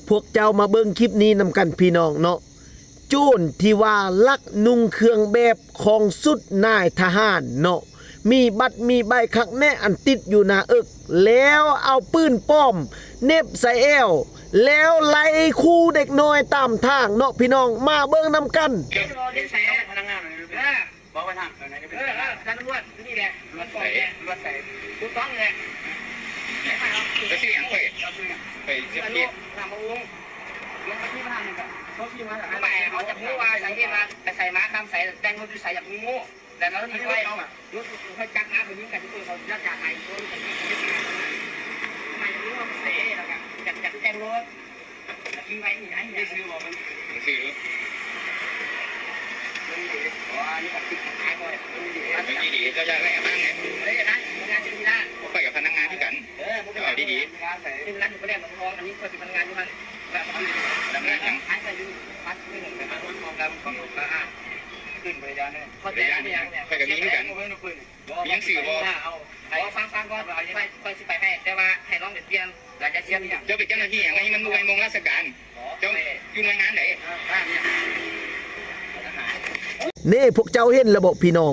ພວກເຈົ້າມາເບິ່ງຄລິບນີ້ນຳກັນພີ່ນ້ອງເນາະ. ໂຈນທີ່ວ່າລັກນຸ່ງເຄື່ອງແບບຂອງຊຸດນາຍທະຫານເນາະ, ມີບັດມີໃບຄັກແນ່ອັນຕິດຢູ່ໜ້າເອິກ, ແລ້ວເອົາປືນປອມເໜັບໃສ່ແອວ, ແລ້ວໄລ່ຂູ່ເດັກນ້ອຍຕາມທາງເນາະພີ່ນ້ອງ, ມາເບິ່ງນຳກັນ. ບອກໄປທາງ ເອີ ເອີ ທ່ານຕຳຫຼວດ ຢູ່ນີ້ແຫຼະ ຕຳຫຼວດໃສ ຕຳຫຼວດໃສ ຖືກຕ້ອງແຫຼະ. ແລ້ວຊື່ຫຍັງ? ຂ້ອຍ ຂ້ອຍຊື່ຫຍັງ? ຂ້ອຍຊື່ຫຍັງ? ໄປ ເຮົາຢາກຮູ້ວ່າສາເຫດວ່າໄປໃສມາຄຳໃສ ແຕ່ງລົດຢູ່ໃສ ຢາກຮູ້. ແລ້ວເຮົານີ້ຂ້ອຍ ລົດຂ້ອຍຈັກມາ ຜູ້ຍິງກັນ ເຂົາຢາກຢາກໃຫ້ຄົນ ຢາກຢາກຮູ້ວ່າໄປໃສ ແລ້ວກະຢາກ ຢາກແຕ່ງລົດ. ມີຊື່ບໍ່? ມີຊື່. ເອົາດີໆ ເຈົ້າຢາກໄດ້ຫຍັງ? ຂ້ອຍກະພະນັກງານຄືກັນ. ເອີ ເອົາດີໆ. ພະນັກງານຫຍັງ? ຂ້ອຍກະມີຄືກັນ. ມີໜັງສືບໍ່? ຟັງໆກ່ອນ ຂ້ອຍ ຂ້ອຍຊິໄປໃຫ້ ແຕ່ວ່າໃຫ້ນ້ອງໄປປ່ຽນ. ເຈົ້າເປັນເຈົ້າໜ້າທີ່ຫຍັງ? ອັນນີ້ມັນບໍ່ແມ່ນໂມງລາຊະການ. ເຈົ້າຢູ່ໜ່ວຍງານໃດ? ນີ້ພວກເຈົ້າເຫັນແລ້ວບໍ່ພີ່ນ້ອງ?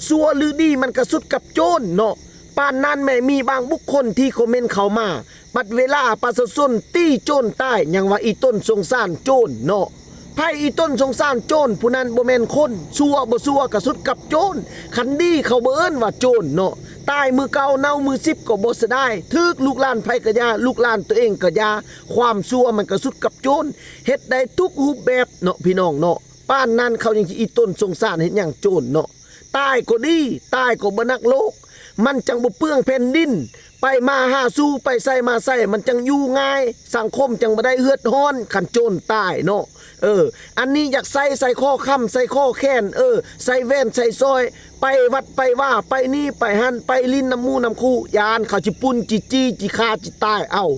ຊົ່ວຫຼືດີມັນກະສຸດກັບໂຈນເນາະ. ປານນັ້ນແມ້ມີບາງບຸກຄົນທີ່ຄອມເມັນເຂົ້າມາ, ບັດເວລາປະຊາຊົນຕີໂຈນຕາຍ ຍັງວ່າອີຕົນສົງສານໂຈນເນາະ. ໃຜອີຕົນສົງສານໂຈນ ຜູ້ນັ້ນບໍ່ແມ່ນຄົນ. ຊົ່ວບໍ່ຊົ່ວກະສຸດກັບໂຈນ. ຄັນດີເຂົາບໍ່ເອີ້ນວ່າໂຈນເນາະ. ຕາຍມື້ເກົ້າເນົ່າມື້ສິບກໍບໍ່ສະດາຍ. ຖືກລູກຫຼານໃຜກະຢ່າ, ລູກຫຼານໂຕເອງກະຢ່າ. ຄວາມຊົ່ວມັນກະສຸດກັບໂຈນ. ເຮັດໄດ້ທຸກຮູບແບບເນາະພີ່ນ້ອງເນາະ. ປານນັ້ນເຂົາຍັງຊິອີຕົນສົງສານເຮັດຫຍັງໂຈນເນາະ. ຕາຍກໍດີ, ຕາຍກໍບໍ່ໜັກໂລກ, ມັນຈັ່ງບໍ່ເປືອງແຜ່ນດິນ. ໄປມາຫາສູ່, ໄປໃສມາໃສ ມັນຈັ່ງຢູ່ງ່າຍ, ສັງຄົມຈັ່ງບໍ່ໄດ້ເດືອດຮ້ອນ ຄັນໂຈນຕາຍເນາະ. ເອີ ອັນນີ້ຢາກໃສ່ ໃສ່ຂໍ້ຄຳ ໃສ່ຂໍ້ແຂນ, ເອີ ໃສ່ແຫວນ ໃສ່ສ້ອຍ, ໄປວັດໄປວາ, ໄປນີ້ໄປຫັ້ນ, ໄປຫຼິ້ນນຳໝູ່ນຳຄູ່, ຢ້ານເຂົາຊິປຸ້ນ ຊິຈີ້ ຊິຂ້າ ຊິຕາຍເອົາ.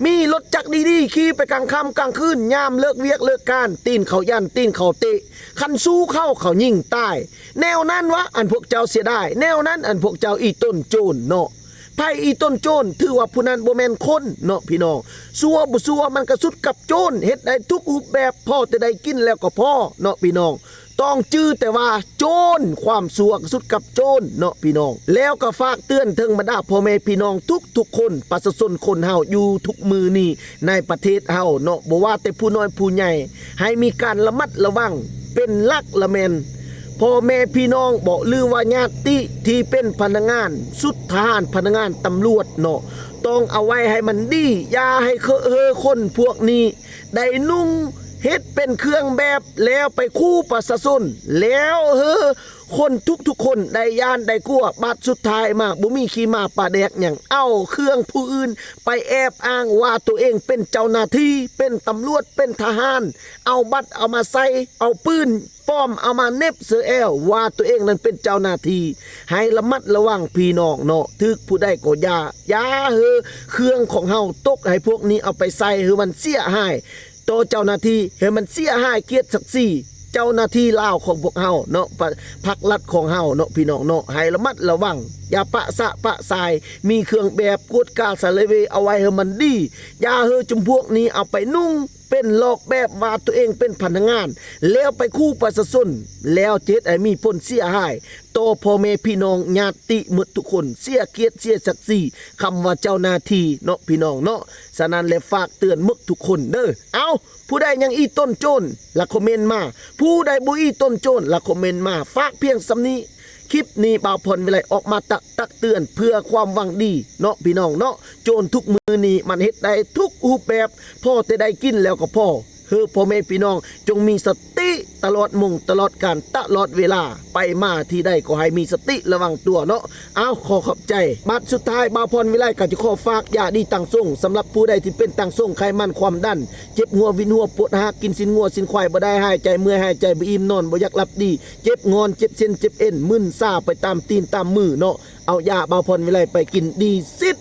ມີລົດຈັກດີໆ ຂີ່ໄປກາງຄ່ຳກາງຄືນ, ຍາມເລີກວຽກເລີກການ, ຕີນເຂົາຢັນ ຕີນເຂົາເຕະ, ຄັນສູ້ເຂົາ ເຂົາຍິງຕາຍ. ແນວນັ້ນວະ ອັນພວກເຈົ້າເສຍດາຍ, ແນວນັ້ນ ອັນພວກເຈົ້າອີຕົນໂຈນເນາະ. ໃຜອີຕົນໂຈນ ຖືວ່າຜູ້ນັ້ນບໍ່ແມ່ນຄົນເນາະພີ່ນ້ອງ. ຊົ່ວບໍ່ຊົ່ວ ມັນກະສຸດກັບໂຈນ, ເຮັດໄດ້ທຸກຮູບແບບ, ພໍແຕ່ໄດ້ກິນແລ້ວກໍພໍເນາະພີ່ນ້ອງ. ຕ້ອງຈື່ແຕ່ວ່າໂຈນ, ຄວາມຊົ່ວກະສຸດກັບໂຈນເນາະພີ່ນ້ອງ. ແລ້ວກໍຝາກເຕືອນເຖິງບັນດາພໍ່ແມ່ພີ່ນ້ອງທຸກໆຄົນ, ປະຊາຊົນຄົນເຮົາຢູ່ທຸກມື້ນີ້ໃນປະເທດເຮົາເນາະ, ບໍ່ວ່າແຕ່ຜູ້ນ້ອຍຜູ້ໃຫຍ່, ໃຫ້ມີການລະມັດລະວັງເປັນຫຼັກລະແມ່ນ. ພໍ່ແມ່ພີ່ນ້ອງບໍ ຫຼືວ່າຍາດຕິທີ່ເປັນພະນັກງານຊຸດທະຫານ, ພະນັກງານຕຳຫຼວດເນາະ, ຕ້ອງເອົາໄວ້ໃຫ້ມັນດີ, ຢ່າໃຫ້ເຮີຄົນພວກນີ້ໄດ້ນຸ່ງເຮັດເປັນເຄື່ອງແບບ ແລ້ວໄປຂູ່ປະຊາຊົນ, ແລ້ວເຮີຄົນທຸກໆຄົນໄດ້ຢ້ານໄດ້ກົວ, ບາດສຸດທ້າຍມາບໍ່ມີຂີ້ໝາປາແດກຫຍັງ, ເອົາເຄື່ອງຜູ້ອື່ນໄປແອບອ້າງວ່າໂຕເອງເປັນເຈົ້າໜ້າທີ່, ເປັນຕຳຫຼວດ, ເປັນທະຫານ, ເອົາບັດເອົາມາໃສ່, ເອົາປືນ ປ້ອມເອົາມາເໜັບເສີແອວວ່າໂຕເອງນັ້ນເປັນເຈົ້າໜ້າທີ່. ໃຫ້ລະມັດລະວັງພີ່ນ້ອງເນາະ, ຖືກຜູ້ໃດກໍຢ່າ, ຢ່າເຮີເຄື່ອງຂອງເຮົາຕົກໃຫ້ພວກນີ້ເອົາໄປໃຊ້ ເຮີມັນເສຍຫາຍຕໍ່ເຈົ້າໜ້າທີ່, ເຮີມັນເສຍຫາຍກຽດສັກສີເຈົ້າໜ້າທີ່ລາວຂອງພວກເຮົາເນາະ, ພະ ພັກລັດຂອງເຮົາເນາະ ພີ່ນ້ອງເນາະ. ໃຫ້ລະມັດລະວັງ, ຢ່າປະສະປະສາຍ, ມີເຄື່ອງແບບກວດກາສະເລເວ ເອົາໄວ້ເຮີມັນດີ, ຢ່າເຮີຈຸມພວກນີ້ເອົາໄປນຸ່ງ ເປັນລອກແບບວ່າໂຕເອງເປັນພະນັກງານ ແລ້ວໄປຂູ່ປະຊາຊົນ ແລ້ວຈະເຮັດໃຫ້ມີຜົນເສຍຫາຍຕໍ່ພໍ່ແມ່ພີ່ນ້ອງຍາດຕິໝົດທຸກຄົນ, ເສຍກຽດເສຍສັກສີ ຄຳວ່າເຈົ້າໜ້າທີ່ເນາະ ພີ່ນ້ອງເນາະ. ສະນັ້ນແຫຼະ ຝາກເຕືອນໝົດທຸກຄົນເດີ. ເອົ້າ ຜູ້ໃດຍັງອີຕົນໂຈນລະຄອມເມັນມາ, ຜູ້ໃດບໍ່ອີຕົນໂຈນລະຄອມເມັນມາ. ຝາກພຽງສ່ຳນີ້. ຄລິບນີ້ບ່າວພອນວິໄລອອກມາຕັກ ຕັກເຕືອນເພື່ອຄວາມຫວັງດີເນາະ ພີ່ນ້ອງເນາະ. ໂຈນທຸກມື້ນີ້ມັນເຮັດໄດ້ທຸກຮູບແບບ, ພໍແຕ່ໄດ້ກິນແລ້ວກໍພໍ. ເຮີພໍ່ແມ່ພີ່ນ້ອງຈົ່ງມີສະຕິຕະຫຼອດໂມງ ຕະຫຼອດການ ຕະຫຼອດເວລາ, ໄປມາທີ່ໃດກໍໃຫ້ມີສະຕິລະວັງຕົວເນາະ. ເອົາ ຂໍຂອບໃຈ. ບັດສຸດທ້າຍ ບ່າວພອນວິໄລກໍຈະຂໍຝາກຢາດີຕັງສົງ ສຳລັບຜູ້ໃດທີ່ເປັນຕັງສົງ ໄຂມັນ ຄວາມດັນ, ເຈັບຫົວ ວິນຫົວ, ປວດຮາກ, ກິນຊີ້ນງົວ ຊີ້ນຄວາຍບໍ່ໄດ້, ຫາຍໃຈເມື່ອຍ, ຫາຍໃຈບໍ່ອີ່ມ, ນອນບໍ່ຢາກຫຼັບດີ, ເຈັບງອນ, ເຈັບເສັ້ນ, ເຈັບເອັນ, ມຶນຊາໄປຕາມຕີນຕາມມືເນາະ. ເອົາຢາບ່າວພອນວິໄລໄປກິນດີສິດ